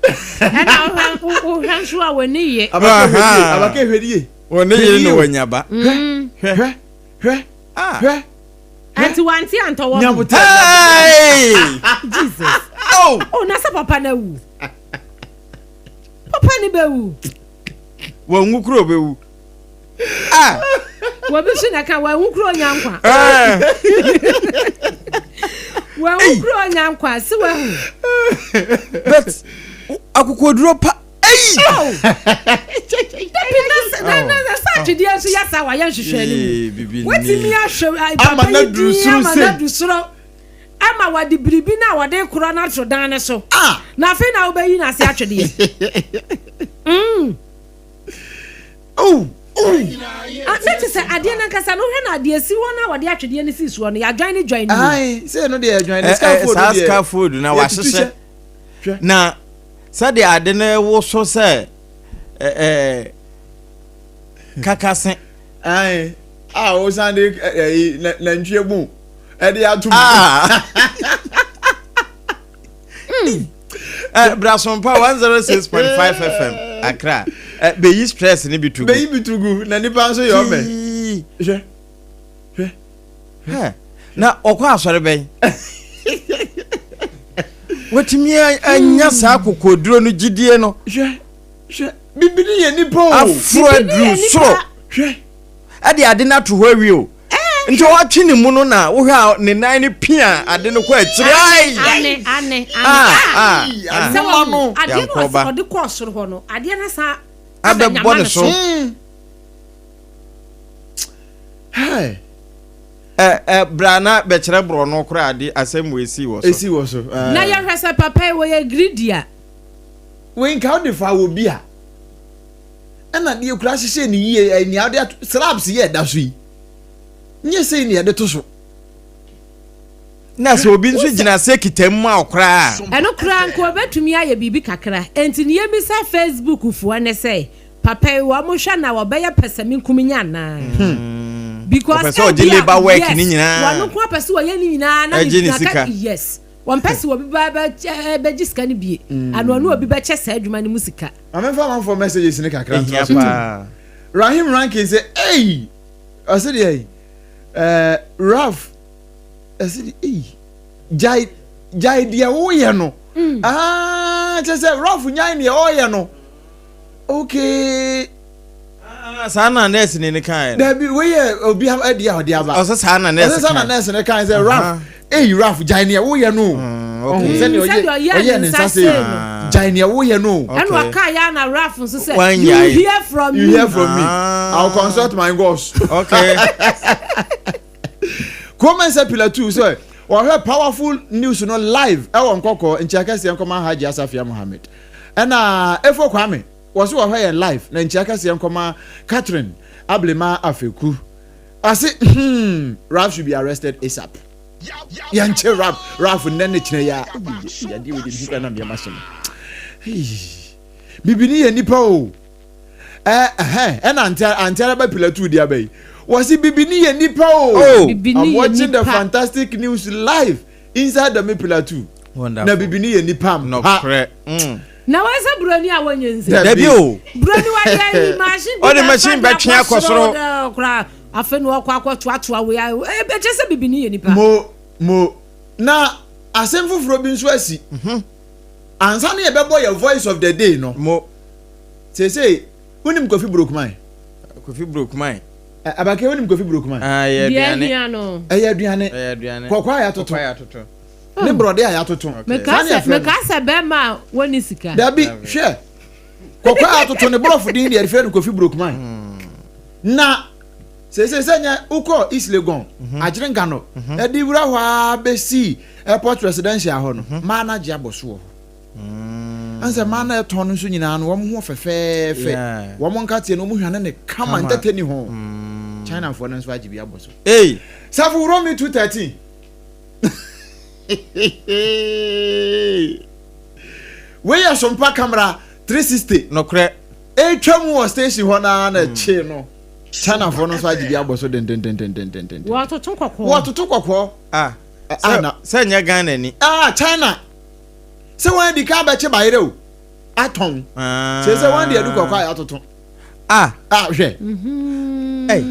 Ɛna ɔhwɛ ɔhwɛ nso a w'ani ye. Abakɛ hwɛ nie. Wɔne yere na wɔnya ba. Hwɛ hwɛ hwɛ hwɛ. Ɛnti wante antɔ wɔ ho. Jesus. Oh. Oh, na sɛ papa na wu. Papa ni bɛwu. Wɔnwu kuro bɛwu. Ah. Wɔbi so na ka wɔnwu kuro nya nkwa. Wɔnwu kuro nya nkwa si wahu. But akokoduro pa. Eyi. Oh. Dabi na na na na sa atwedeɛ nso yɛ saa wayɛ nhwehwɛ no mu. Watumi ahwɛ papa yi din ama no adu soro ama wɔde biribi no a wɔde korɔ no ato dan no so. Ah. Na afei na wobɛyi no ase atwedeɛ. Mm. Oh. Oh. Ah, na kyerɛ sɛ adeɛ no ankasa no wohwɛ no adeɛ si hɔ no a wɔde atwedeɛ no sii soɔ no yɛadwan ne dwan no mu. Ae, sɛ no deɛ yɛdwan ne scaffold no deɛ. Saa scaffold na wahyehyɛ. Na sɛdeɛ ade no woso sɛ ɛɛ kakase. Ae, a wosan de ɛyi nantwie mu ɛde ato mu. Ah. Brasompa 106.5 FM Accra. Beyi stress ni bi tugu. Beyi bi tugu na nipa nso yɛ ɔmɛ. Hwɛ. Hwɛ. Hɛ, na ɔkɔ asɔre bɛn? Watumi anya saa kokoduro no gyidie no. Hwɛ, hwɛ, bibini yɛ nipa o. Aforo aduru soro. Hwɛ. Ɛde ade no ato hɔ awie o. Nti ɔtwe ne mu no na wohwɛ a ne nan no pia ade no kɔ akyire. Ane, ane, ane. Ah, ah, sɛ wɔn adeɛ no ɔde kɔɔ soro hɔ no, adeɛ no san abɛbɔ ne so. Hey. Ɛ ɛ bra na bɛkyerɛ borɔno koraa de asɛm wei sii wɔ so. Esi wɔ so. Na yɛhwɛ sɛ papa yi wɔyɛ greedy a. Wei nka wode fa wɔ bi a ɛna deɛ kura hyehyɛ ne yie ɛ nea wode ato slabs yɛ ɛda so yi nyɛ sei ne yɛde to so. Na sɛ obi nso gyina ase kita mu ma wo koraa a. Ɛno koraa nka ɔbɛtumi ayɛ biribi kakra. Enti nea yɛmmisa Facebook foɔ ne sɛ Papa yi wɔn hwɛ na wɔbɛyɛ pɛsɛmenkominya anaa? Hmm. Because Ɔpɛ sɛ ɔgye labour work yes, ne nyinaa. Wɔn nko apɛ sɛ wɔyɛ ne nyinaa na Ɛgye ne sika. Yes. Wɔn pɛ sɛ obi ba bɛ bɛgye sika no bie. Hmm. Ano ɔne obi bɛkyɛ saa adwuma no mu sika. Maame nfa amanfoɔ messages ne kakra Ehia ntoa so. paa. Rahim Rankin sɛ ei ɔse deɛ yi ɛɛ Ralph ɛse deɛ ei gyae gyae deɛ woyɛ no. Mm. Ah kyɛ sɛ Ralph nyae deɛ ɔyɛ no. Okay. Ah, saa na nurse ni ne kan. Dabi wei yɛ obi adi a ɔde aba. Ɔsɛ saa na nurse kan. Ɔsɛ saa na nurse ne kan sɛ Ralph. Eyi Ralph gyae nea woyɛ no. Ɔhu sɛdeɛ ɔyɛ ɔyɛ ne nsa sei no. Gyae nea woyɛ no o. Ɛna ɔka yɛ ana Ralph nso sɛ you hear from me. You hear from me. I will consult my gods. Okay. Komen sɛ Pillar 2 sɛ wɔhwɛ powerful news no live ɛwɔ nkɔkɔɔ nkyia kɛseɛ nkɔma Hajji Asafia Mohammed. Ɛna Efo Kwame wɔ so wɔhwɛ yɛn live na nkyia kɛseɛ nkɔma Catherine Ablema Afeku. Ɔse hmm Ralph should be arrested ASAP. Yɛnkye Ralph Ralph nnɛ ne kyerɛ ya. Yadeɛ wei de ne ho kura na meɛ mahye no. Bibini yɛ nipa o. Ɛhɛn ɛna ante ante araba pilatu di aba yi. Wɔsi bibini yɛ nipa o. Oh. I'm watching the fantastic news live inside the Pilatu. Na bibini yɛ nipa mpa. Nokorɛ. Mm. Na wɔn sɛ buroni a wɔnyɛ nse. Dabi o. Buroni wa deɛ yi machine bi Ɔde machine bɛtwe akɔ soro. Koraa afei na ɔkɔ akɔ toatoa wei ayɛ ɛkyɛ sɛ bibini yɛ nipa. Mo mo na asɛm foforɔ bi nso asi. Mhm. Ansa na yɛbɛbɔ yɛ voice of the day no. Mo. Seesei wonim Kofi Brokuman? Kofi Brokuman. Abake wonim Kofi Brokuman? Ah, ɛyɛ aduane. Deɛ ahia no. Ɛyɛ aduane. Ɛyɛ aduane. Kɔkɔɔ a yɛatoto. Kɔkɔɔ a yɛatoto. Ne borɔde a yɛatoto. Mekaa sɛ mekaa sɛ bɛrima a wɔnni sika. Dabi hwɛ kɔkɔɔ a yɛatoto ne borɔfo din deɛ yɛfrɛ no Kofi Brokuman. Na seesei sɛ nyɛ wokɔ East Legon, Agyerenka no, ɛde wura hɔ ara bɛsi Airport Residential hɔ no, maa no agye abɔ so wɔ hɔ. Ɛne sɛ mmaa no a ɛtɔn no nso nyinaa no wɔn ho fɛfɛɛfɛ, wɔn nkateɛ no wɔn hwane ne kama ntɛtɛ ni ho. Chinafoɔ no nso agye bi abɔ so. Hey. Safo wuro mi 213. Wei yɛ sompa camera 360. Nokorɛ. Etwa mu wɔ station hɔ naa na ɛkyee no. Chinafoɔ no nso agye bi abɔ so dendendendendenden. Wɔtoto kɔkɔɔ. Wɔtoto kɔkɔɔ. Ah. Sɛ nyɛ Ghana ni. Ah China. Sɛ wɔn adi kan abɛkye bayerɛ o atɔn. Sɛ sɛ wɔn de adu kɔkɔɔ a yɛatoto. Ah. Ah hwɛ. Ɛy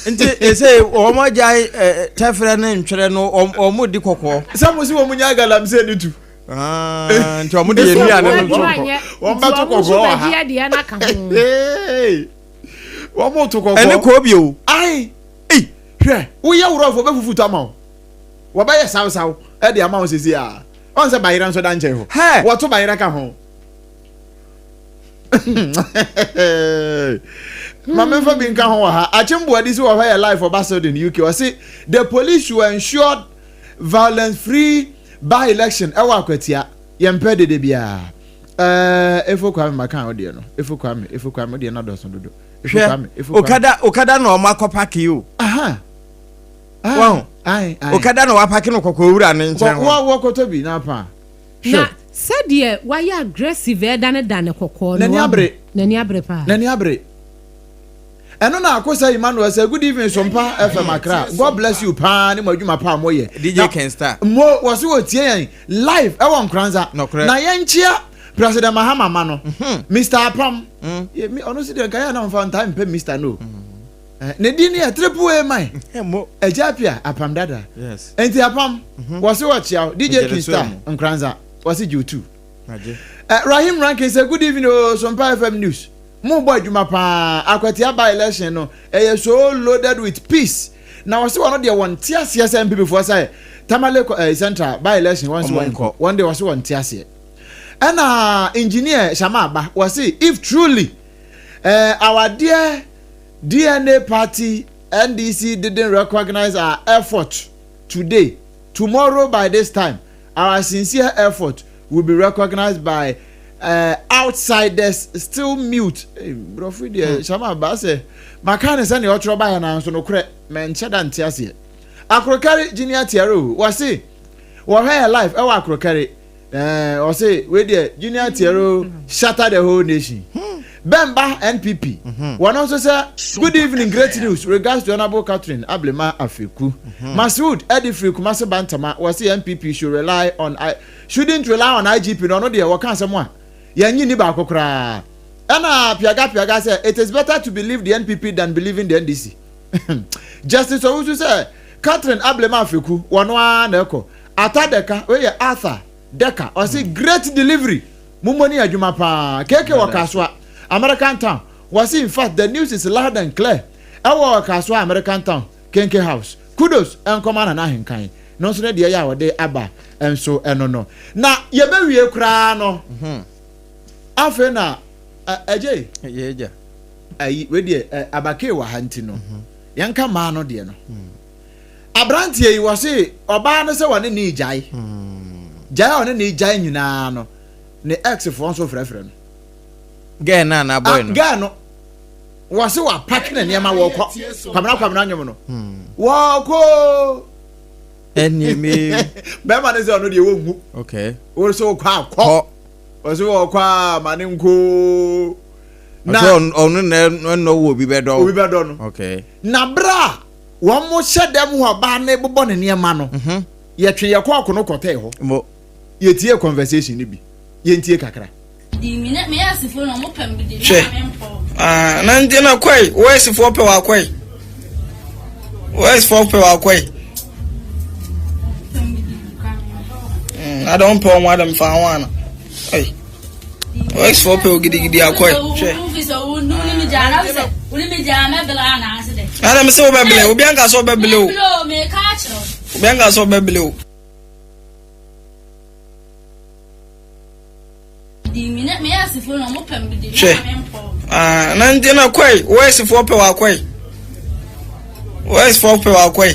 nti ese wɔn agyae tɛfrɛ ne ntwerɛ no wɔn di kɔkɔɔ. Sɛ mo si wɔn nya galamsey ne tu. Nti wɔn de yɛ nnuane no nso. Wɔn bɛto kɔkɔɔ wɔ ha. Wɔn to kɔkɔɔ. Ɛne kɔɔ bi o. Ayi. Hwɛ woyɛ worɔfo bɛfufu tɔ ama wo. Wɔbɛyɛ sawsaw de ama wo sisi a. Ɔn sɛ bayerɛ nso da nkyɛn hɔ. Hɛ! Wɔto bayerɛ ka ho. Ma memfa bi nka ho wɔ ha. Akyemboadi si wɔ hɔ yɛ live wɔ Basildon, UK. Ɔse the police should ensure violence free by election ɛwɔ Akwatia. Yɛmpɛ dede biara. Ɛɛ Efo Kwame maka wo deɛ no. Efo Kwame, Efo Kwame wo deɛ no adɔso dodo. Efo Kwame, Efo Kwame. Okada, Okada na ɔmo akɔ paki yi o. Aha. Wɔn. Okada na wapake no kɔkɔɔ wura ne nkyɛn hɔ. Wɔkɔtɔ bi na apa. Na sɛdeɛ wayɛ aggressive ɛdanedane kɔkɔɔ no. N'ani abere. N'ani abere paa. N'ani abere. Ɛno na Akosa Emmanuel sɛ good evening Sompa FM Accra. God bless you paa ne mo adwuma paa mo yɛ. DJ Ken Star. Mo wɔ so wɔ tie yɛn live ɛwɔ Nkoranza. Nɔkorɛ. Na yɛn kyia President Mahama ma no. Mr Apam. Ɔno si deɛ nka yɛ na nfa ntaa mpɛ Mr no. Ne din yɛ triple A man. Agya Apia apam dada. Nti apam mhm. wɔse wɔkyea wo DJ Kingstar Nkranza wɔse gye otu. Eh, Rahim Rankin sɛ good evening o oh, Sompa FM news. Mo bɔ adwuma paa akwatia by election no ɛyɛ so loaded with peace. Na wɔse wɔn deɛ wɔn te aseɛ sɛ MPP foɔ sɛ Tamale eh, Central by election wɔn se wɔn nkɔ wɔn deɛ wɔse wɔn te aseɛ. Ɛna engineer Shama Aba wɔse if truly eh, our dear DNA party NDC didn't recognize our effort today, tomorrow by this time, our sincere effort will be recognized by uh, outsiders still mute. Hey, brɔfo deɛ hmm. Shama ba sɛ maka ne sɛnea ɔtwerɛ baeɛ nanso nokorɛ mɛnkyɛ da nte aseɛ. Akorokari junior tiaro wɔse wɔhwɛ yɛ life ɛwɔ akorokari. Ɛɛ ɔse wei deɛ Junior Tiero shatter the whole nation. Bɛmba NPP wɔn nso sɛ good evening great news regards to Honourable Catherine Ablema Afeku. Masood ɛde firi Kumasi Bantama wɔse NPP should rely on I shouldn't rely on IGP na ɔno deɛ wɔka asɛm a yɛnye ni baako koraa. Ɛna Piaga Piaga sɛ it is better to believe the NPP than believing the NDC. Justice Owusu sɛ Catherine Ablema Afeku wɔno ara na ɛkɔ. Arthur Deka, wei yɛ Arthur Deka, ɔse great delivery, mommɔ ni adwuma paa. KK wɔ Kasoa, American Town, wɔse in fact the news is loud and clear ɛwɔ Kasoa American Town, Kenke House. Kudos nkɔma Nana Ahenkan, no nso ne deɛ yɛ a ɔde aba. nso ɛno no. Na yɛbɛwie koraa no, mhm. afei na ɛgye. Yɛgya. Ayi wei deɛ abakee wɔ ha nti no, mhm. yɛnka mmaa no deɛ no. Mm. Aberanteɛ yi wɔse ɔbaa no sɛ wɔne ne gyae. Mm. Gyae a ɔne ne gyae nyinaa no, ne ex foɔ nso frɛfrɛ no. Gɛɛ no anaa boy ah, no? Gɛɛ no. Wɔse wapake ne nneɛma wɔkɔ. Kwamina kwamina nwom no. Hmm. Wɔkɔ. Ɛnneɛ me. Bɛrima no sɛ ɔno deɛ wɔnwu. Okay. Wo sɛ wokɔ a kɔ. Wɔse wɔkɔ a ma ne nko. Na ɔno na ɛnɔ wo obi bɛdɔ. Obi bɛdɔ no. Okay. Na berɛ a wɔn hyɛ dɛm hɔ ɔbaa no bobɔ ne nneɛma no. Mhm. Yɛtwe yɛkɔ ɔko no kɔtɛɛ hɔ. Mo. Yɛtie conversation no bi. Yɛntie kakra. Hwɛ, ah, na nti na kɔe, wɔasifoɔ pɛ wakɔe. Wɔasifoɔ pɛ wakɔe. Mm, ada wɔn pɛ wɔn adam fa ho ana. Ei, wɔasifoɔ pɛ gidigidi akɔe. Hwɛ. Adam sɛ wobɛbele, obi anka sɛ wobɛbele o. Obi anka sɛ wobɛbele o. Hwɛ, ah, na nti na kɔe, wɔasifoɔ pɛ wakɔe. Wɔasifoɔ pɛ wakɔe.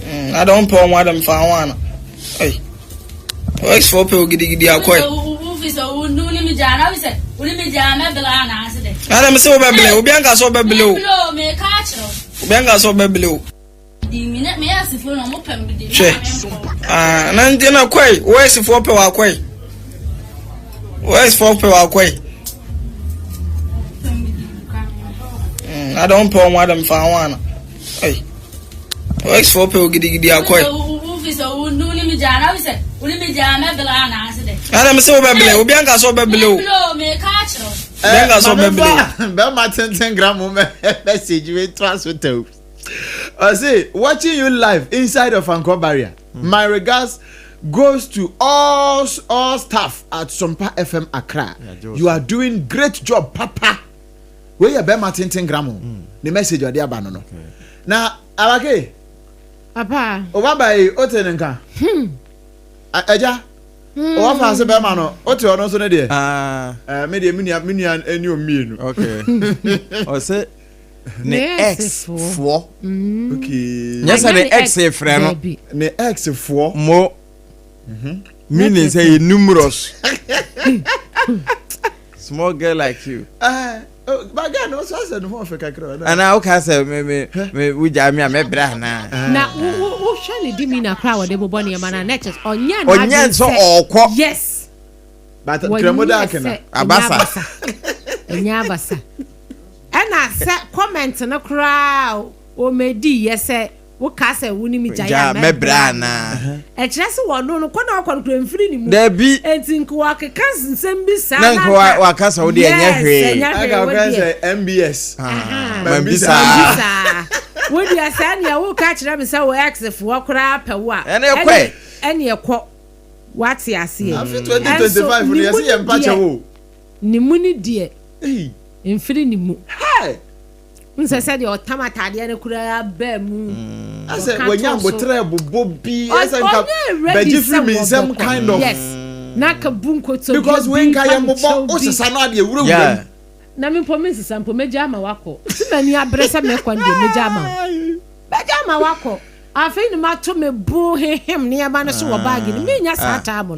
Mm, ada wɔn pɛ wɔn adam fa ho ana. Ei, wɔasifoɔ pɛ gidigidi akɔe. Adam sɛ wobɛbele, obi anka sɛ wobɛbele o. Obi anka sɛ wobɛbele o. Hwɛ, ah, na nti na kɔe, wɔasifoɔ pɛ wakɔe. Wɔasifoɔ pɛ wakɔe. Mm, ada wɔn pɛ wɔn adam fa ho ana. Ei, wɔasifoɔ pɛ gidigidi akɔe. Adam sɛ wobɛbele, obi anka sɛ wobɛbele o. Obi anka sɛ wobɛbele o. Bɛma tenten gram message we tra so tɛw. Ɔse watching you live inside of Ankɔ Barrier. Mm. My regards goes to all all staff at Sompa FM Accra. Yeah, you are doing great job, Papa. Wei yɛ bɛrima tenten gram o. Mm. Ne message ɔde aba no no. Na Abake. Papa. Oba ba yi o te ne nka. Hmm. Ɛgya. Hmm. Ɔwɔ fa ase bɛrima no o te ɔno nso ne deɛ. Ah. Eh, me deɛ me nua me nua ni omienu. Okay. Ɔsɛ. ne ex foɔ. Mm. Nyɛ sɛ ne ex frɛ no. Ne ex foɔ. Mo. Mhm. Meaning sɛ yɛ numerous. Small girl like you. Eh, oh, but girl no so asɛ ne ho ɔfɛ kakra. Ana wo ka sɛ me me me wugya me a mɛbrɛ ana. Eh. Na wo wo wohwɛ ne di mi na kora wɔde bobɔ nneɛma na na kyɛ ɔnyɛ n'adwene sɛ ɔnyɛ sɛ ɔkɔ. Yes. But kremo da akena. Abasa. Ɛnyɛ abasa. Ɛna sɛ comment no koraa ɔmɛdi yɛ sɛ wo ka sɛ wo ne me gyae a mɛbrɛ anaa? Ɛkyerɛ sɛ wɔno no kɔ na ɔkɔ no koraa mfiri ne mu. Dabi. Enti nka wakeka nsɛm bi saa na nka waka sɛ wo deɛ ɛnyɛ hwee. Yes, ɛnyɛ hwee wo deɛ. Sɛ MBS. Mambi saa. Wo deɛ saa nea wo ka kyerɛ me sɛ wo ex foɔ koraa pɛ wo a. Ɛne ɛkɔɛ. Ɛne ɛkɔ. Wate aseɛ. Afe 2025 no yɛse yɛ mpa kyɛw o. Ne mu ne deɛ. Mfiri ne mu. Wohu sɛ sɛdeɛ ɔtam ataadeɛ no koraa baa mu. Mm. Asɛ wanya abotrɛ bobɔ bi. Asɛ nka bɛgye firi mi nsɛm kind of. Yes. Na ka bu nkotodwe bi. Because wei nka yɛ mbobɔ osesa no adeɛ wura wura mu. Na me mpo me nsesa mpo mɛgya ama wakɔ. Si m'ani abere sɛ mɛkɔ no deɛ mɛgya ama wo. Mɛgya ama wakɔ. Afei na mato me bo hehem nneɛma no so wɔ baage no mu. Mennya saa time no.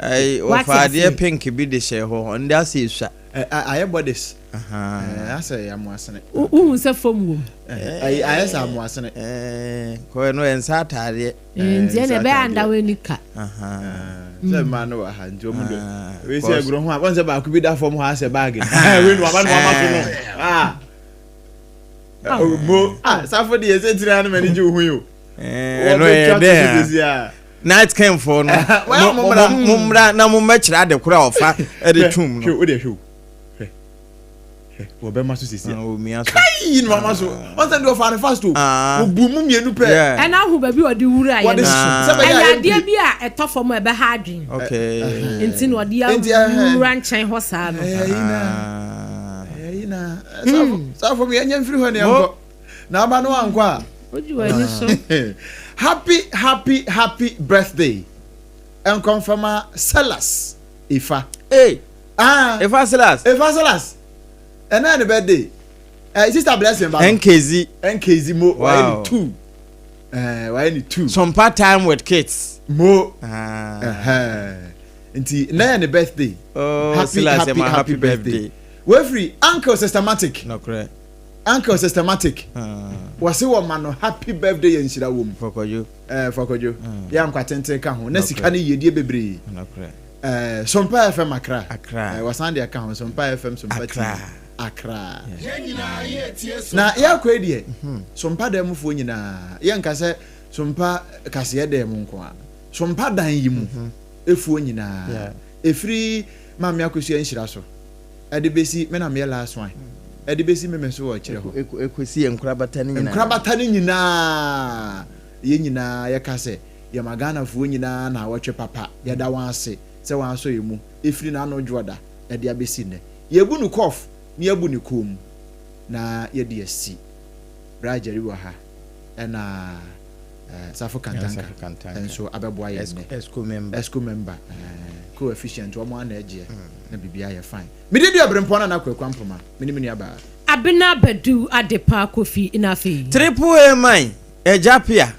Ayi wɔfa adeɛ pink bi de hyɛ hɔ ɔno de asɛ esua. Ayɛ bodies. Asɛ yɛ amoasene. Wohu sɛ fam wom. Ayɛ sɛ amoasene. Kɔɛ no ɛnsa ataadeɛ. Nti ɛna ɛbɛyɛ anda w'ani ka. Sɛ mmaa no wɔ ha nti wɔn de. Wei sɛ agorɔ ho a wɔn sɛ baako bi da fam hɔ asɛ baage. Wei no waba no wama so no. Ah. Mo ah safo de yɛ tiri ano mani gye wo ho yi o. Ɛno yɛ dɛ a night camp fo no mo mmra na mo mmɛkyerɛ ade koro a ɔfa de tum no. Hwɛ o de hwɛ o hwɛ hwɛ wɔbɛma so sisi a. Omia so. Kai no mama so wɔn sɛ de ɔfa ne fast o. Obu mu mmienu pɛ. Ɛna ahu baabi ɔde wura yɛ no ɛyɛ adeɛ bi a ɛtɔ fam a ɛbɛha adwene. Nti na ɔde awura nkyɛn hɔ saa no. Ɛyɛ yi na ɛyɛ yi na. Safo mi ɛnyɛ mfiri hɔ ne ɛnkɔ na aba no ankɔ a. Wogye w'ani so. Happy happy happy birthday nkɔmfama Silas Ifa. Hey. Ah. Ifa Silas. Ifa Silas. Ɛnna ne birthday. Eh, sister blessing ba. NKZ. NKZ mo. Wow. Wayɛ ne two. Eh, wayɛ ne two. Some part time with kids. Mo. Ah. Uh-huh. Nti na yɛ ne birthday. Oh, happy Silas, happy happy, happy birthday. birthday. Wefiri uncle systematic. Nokorɛ. Uncle systematic. Wɔse wɔ ma no happy birthday yɛ nhyira wɔ mu. Fɔkɔdwo. Eh, Fɔkɔdwo. Yɛ nkwa tenten ka ho. Na sika ne yiedie bebree. Nokorɛ. Eh, Sompa FM Accra. Accra. Eh, wɔsan de ɛka ho Sompa FM Sompa Accra. TV. Accra. Na yɛakɔ yi deɛ, Sompa dan mufoɔ nyinaa, yɛnka sɛ Sompa kaseɛ dan mu nko a. Sompa dan yi mu efuo nyinaa, ɛfiri Maame Akosua nhyira so, ɛde bɛsi me na meyɛ last one, ɛde bɛsi me me so wɔ akyire hɔ. Ɛkɔsi yɛn nkorabata no nyinaa. Nkorabata no nyinaa, yɛn nyinaa yɛka sɛ yɛma Ghanafoɔ nyinaa naawɔtwe papa. Yɛda wɔn ase sɛ wɔn asɔ yɛn mu ɛfiri n'ano dwoɔda ɛde abɛsi nnɛ. Yɛbu no kɔf na yɛabu no komm na yɛde asi. Bra Jerry wɔ ha ɛna Safo Kantanka nso abɛboa yɛn nnɛ. Exco member. Exco member. Co-efficient wɔn ara na ɛgyeɛ na biribiara yɛ fine. Me din de Ɔberempɔn Nana Kwaku Ampoma. Me ne me nuabaa. Abena Badu Adepa Kofi na afei. Triple A man, Agya Pia.